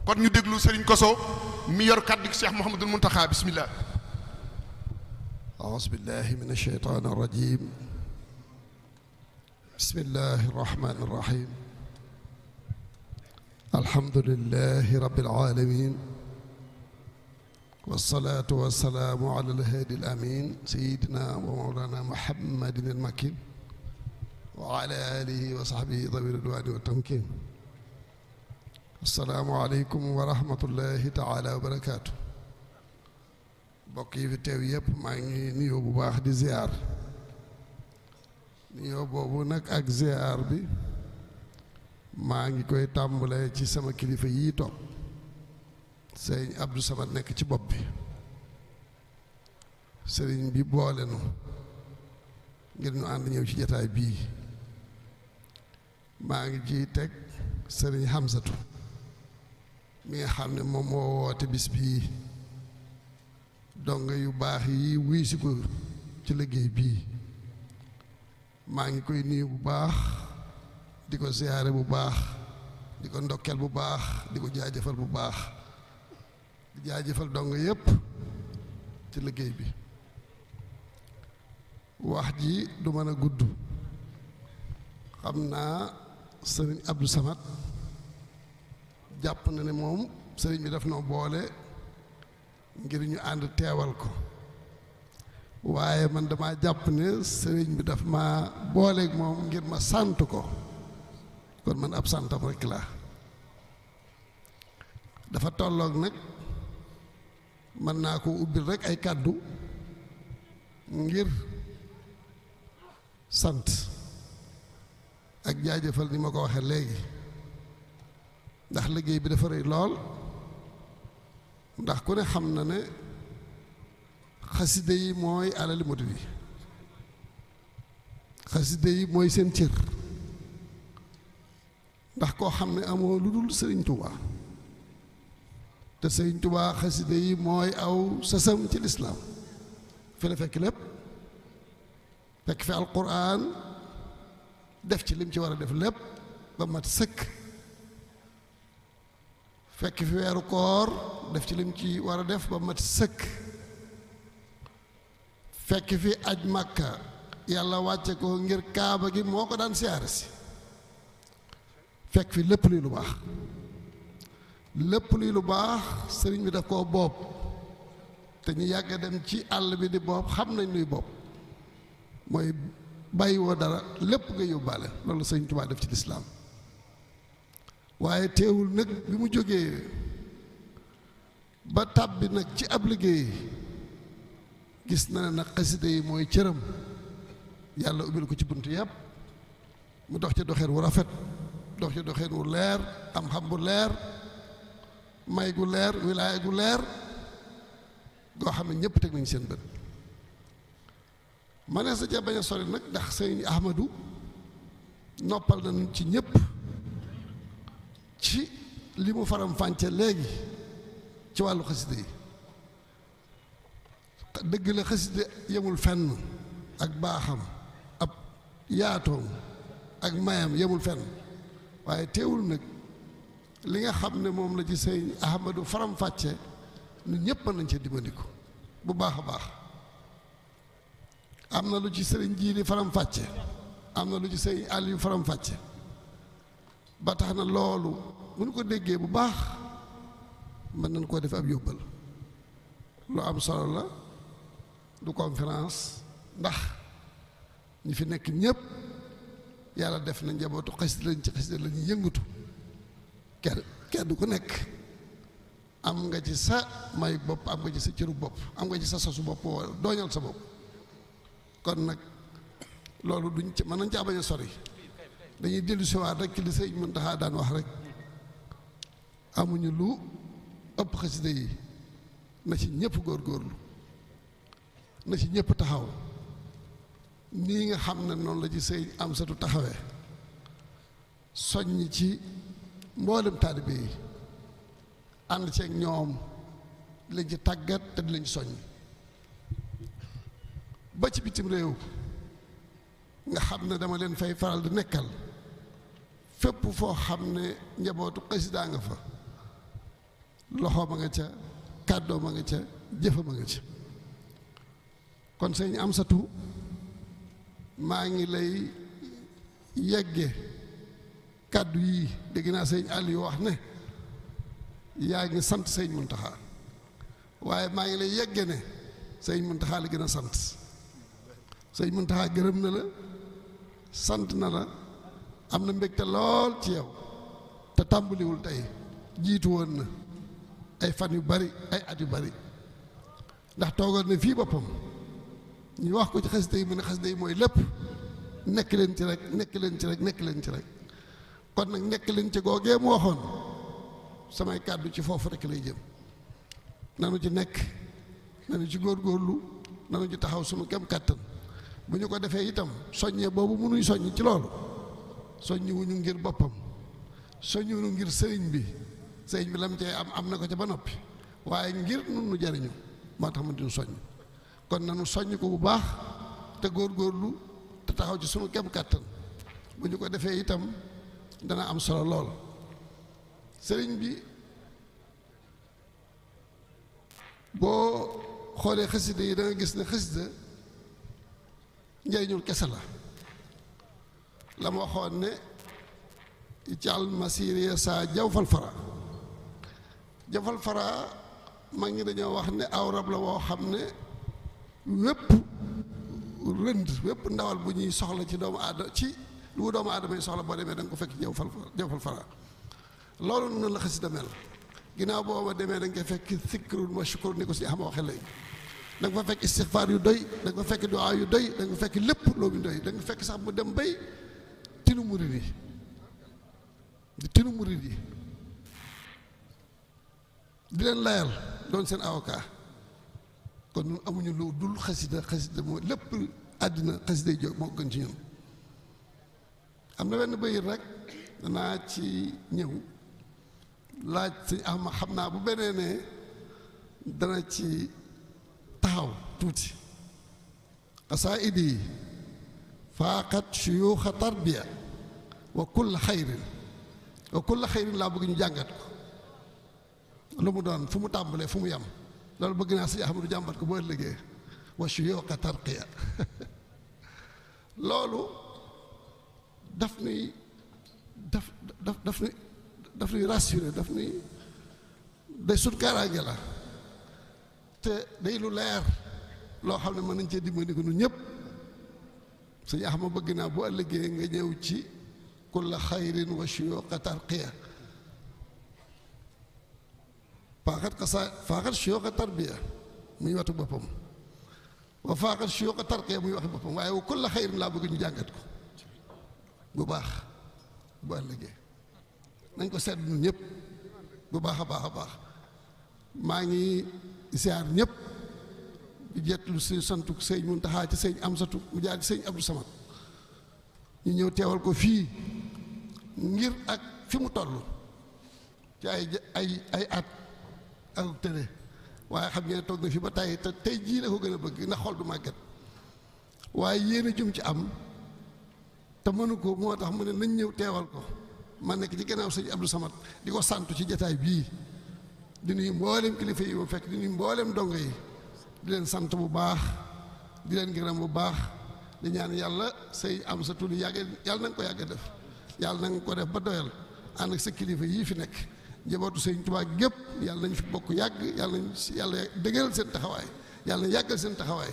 kon ñu déglu Serigne Kosso mi yor kàddu Cheikh Mouhamadul Mountakha bismillah. أعوذ بالله من الشيطان الرجيم بسم الله الرحمن الرحيم الحمد لله رب العالمين والصلاة والسلام على الهادي الأمين سيدنا ومولانا محمد المكين وعلى آله وصحبه ذوي الرضوان والتمكين السلام عليكم ورحمة الله تعالى وبركاته mbokk yi fi teew yëpp maa ngi nuyoo bu baax di ziar nuyoo boobu nag ak ziar bi maa ngi koy tàmbalee ci sama kilifa yii toog sëriñ Abdou Samad nekk ci bopp bi sëriñ bi boole nu ngir ñu ànd ñëw ci jataay bii maa ngi ciy teg sëriñ Hamsatu mi nga xam ne moom moo woote bis bii donga yu baax yi wuy si ko ci liggéey bii maa ngi koy nuyu bu baax di ko siyaare bu baax di ko ndokkeel bu baax di ko jaajëfal bu baax di jaajëfal donga yépp ci liggéey bi wax ji du mën a gudd xam naa sëriñ Abdou Samad jàpp na ne moom sëriñ bi daf noo boole ngir ñu ànd teewal ko waaye man dama jàpp ne sëriñ bi daf ma booleeg moom ngir ma sant ko kon man ab santam rekk laa dafa tolloog nag mën naa ko ubbil rekk ay kàddu ngir sant ak jaajëfal ni ma ko waxee léegi ndax liggéey bi dafa rëy lool ndax ku ne xam na ne xaside yi mooy alali murid yi xaside yi mooy seen cër ndax koo xam ne amoo lu dul sëriñ Touba te sëriñ Touba xaside yi mooy aw sasam ci lislaam fi la fekk lépp fekk fi alquran def ci lim ci war a def lépp ba mat sëkk fekk fi weeru koor def ci lim ci war a def ba mat sëkk fekk fi aj Makka yàlla wàcce ko ngir kaaba gi moo ko daan siyaare si fekk fi lépp luy lu baax lépp luy lu baax sëriñ bi daf koo boob te ñu yàgg dem ci àll bi di boob xam nañ luy boob mooy bàyyi woo dara lépp nga yóbbaale loolu sëriñ Tuubaa def ci lislaam waaye teewul nag bi mu jógee ba tàbbi nag ci ab liggéey gis na ne nag xasida yi mooy cëram yàlla ubbil ko ci bunt yàpp mu dox ci doxeen wu rafet dox ci doxeen wu leer am xam bu leer may gu leer wilaaya gu leer goo xam ne ñëpp teg nañ seen bët ma ne sa ca bañ a sori nag ndax sëñ Ahmadou noppal nañ ci ñëpp ci li mu faram fànce léegi ci wàllu xasida yi dëgg la xasida yemul fenn ak baaxam ab yaatoom ak mayam yemul fenn waaye teewul nag li nga xam ne moom la ci sëñ Ahmadou faram fàcce ñun ñëpp mën nañ cee dimbandiku bu baax a baax am na lu ci sëriñ Jiili faram fàcce am na lu ci sëriñ Aliou faram fàcce ba tax na loolu bu ñu ko déggee bu baax mën nañ koo def ab yóbbal lu am solo la du conférence ndax ñi fi nekk ñëpp yàlla def na njabootu xasida lañ ci xasida la ñuy yëngatu kenn ku nekk am nga ci sa may bopp am nga ci sa cëru bopp am nga ci sa sosu bopp wala dooñal sa bopp kon nag loolu duñ ci mën nañ caa bañ a sori dañuy dellu siwaat rek ci li sëñ Muntaxa daan wax rek amuñu lu ëpp xasida yi na ci ñëpp góorgóorlu na ci ñëpp taxaw nii nga xam ne noonu la ci sëñ Amsatu taxawee soññ ci mboolem taalibe yi ànd ceeg ñoom di leen ci tàggat te di leen ci soññ ba ci bitim réew nga xam ne dama leen fay faral di nekkal fépp foo xam ne njabootu xasida nga fa loxoom a nga ca kàddoom a nga ca jëfam a nga ca kon sëñ Amsatu maa ngi lay yegge kàddu yi dégg naa sëñ Aliou wax ne yaa ngi sant sëñ Muntaxa waaye maa ngi lay yegge ne sëñ Muntaxa la gën a sant sëñ Muntaxa gërëm na la sant na la am na mbégte lool ci yow te tàmbaliwul tey jiitu woon na ay fan yu bari ay at yu bari ndax toogal na fii boppam ñu wax ko ci xasida yi mu ne xasida yi mooy lépp nekk leen ci rek nekk leen ci rek nekk leen ci rek kon nag nekk leen ci googee mu waxoon samay kàddu ci foofu rek lay jëm nanu ci nekk nanu ci góorgóorlu nanu ci taxaw sunu kem kàttan bu ñu ko defee itam soññee boobu mënuy soññ ci loolu soññi wuñu ngir boppam soññi wuñu ngir sëriñ bi lam cee am na ko ca ba noppi waaye ngir nun nu jariñu moo tax ma dinu soññ kon nanu soññ ko bu baax te góorgóorlu te taxaw ci sunu kem kàttan bu ñu ko defee itam dana am solo lool sëriñ bi boo xoolee xasida yi da nga gis ne xasida njëriñul kese la ma waxoon ne ical masiriya saa jawfal fara jawfal fara mag ñi dañoo wax ne aw rab la woo xam ne wépp rënd wépp ndawal bu ñuy soxla ci doomu aadama ci lu doomu aadama yi soxla boo demee da nga ko fekk jawfal fara loolu noonu la xasida mel ginnaaw booba demee da nga koy fekk zikrun wa shukrun ni ko si xam waxe léegi da nga fa fekk istixfaar yu doy da nga fa fekk duwaa yu doy da nga fa fekk lépp loo bi doy da nga fekk sax mu dem bay tinu murid yi di tinu murid yi di leen layal doon seen avocat kon ñun amuñu lu dul xasida moo lépp àddina xasida yi jóg moo gën ci ñun am na benn bayit rek danaa ci ñëw laaj sëñ Ahmad xam naa bu benee ne dana ci taxaw tuuti qasaa'idi yi faaqat shuyuuxa tarbiya wa kulla xayrin laa bëgg ñu jàngat ko lu mu doon fu mu tàmbalee fu mu yem loolu bëgg naa sëñ Ahmadu jàmbat ko boo ëllëgee wa shuyuuxa tarqiya loolu daf nuy rassuré daf nuy day sut kaaraange la te day lu leer loo xam ne mën nañ cee dimbali ko ñun ñëpp sëñ Ahmad bëgg naa bu ëllëgee nga ñëw ci kulla xayrin wa shuyuuqa tarqiya faaxat shuyuuqa tarbiya muy watu boppam wa faaxat shuyuuqa tarqiya muy waxi boppam waaye wa kulla xayrin laa bëgg ñu jàngat ko bu baax bu ëllëgee nañ ko seetlu ñun ñëpp bu baax a baax maa ngi siyaar ñëpp di jetlu si santu sëñ Muntaxa ci sëñ Amsatu mu jaar ci sëñ Abdou Samad ñu ñëw teewal ko fii ngir ak fi mu toll ci ay at ak tële waaye xam ngeen toog na fi ba tey te tey jii la ko gën a bëgg ndax xol du màggat waaye yéen a jum ci am te mënu ko moo tax mu ne nañ ñëw teewal ko ma nekk ci gannaaw sëñ Abdou Samad di ko santu ci jataay bii di nuyu mboolem kilifa yi ma fekk di nuyu mboolem dongo yi di leen sant bu baax di leen gërëm bu baax di ñaan yàlla say am sa tudd yàgg yàlla na nga ko yàgg def yàlla na nga ko def ba doyal ànd ak sa kilifa yii fi nekk njabootu sëñ Tuubaa gépp yàlla nañ fi bokk yàgg yàlla dëgëral seen taxawaay yàlla na yàggal seen taxawaay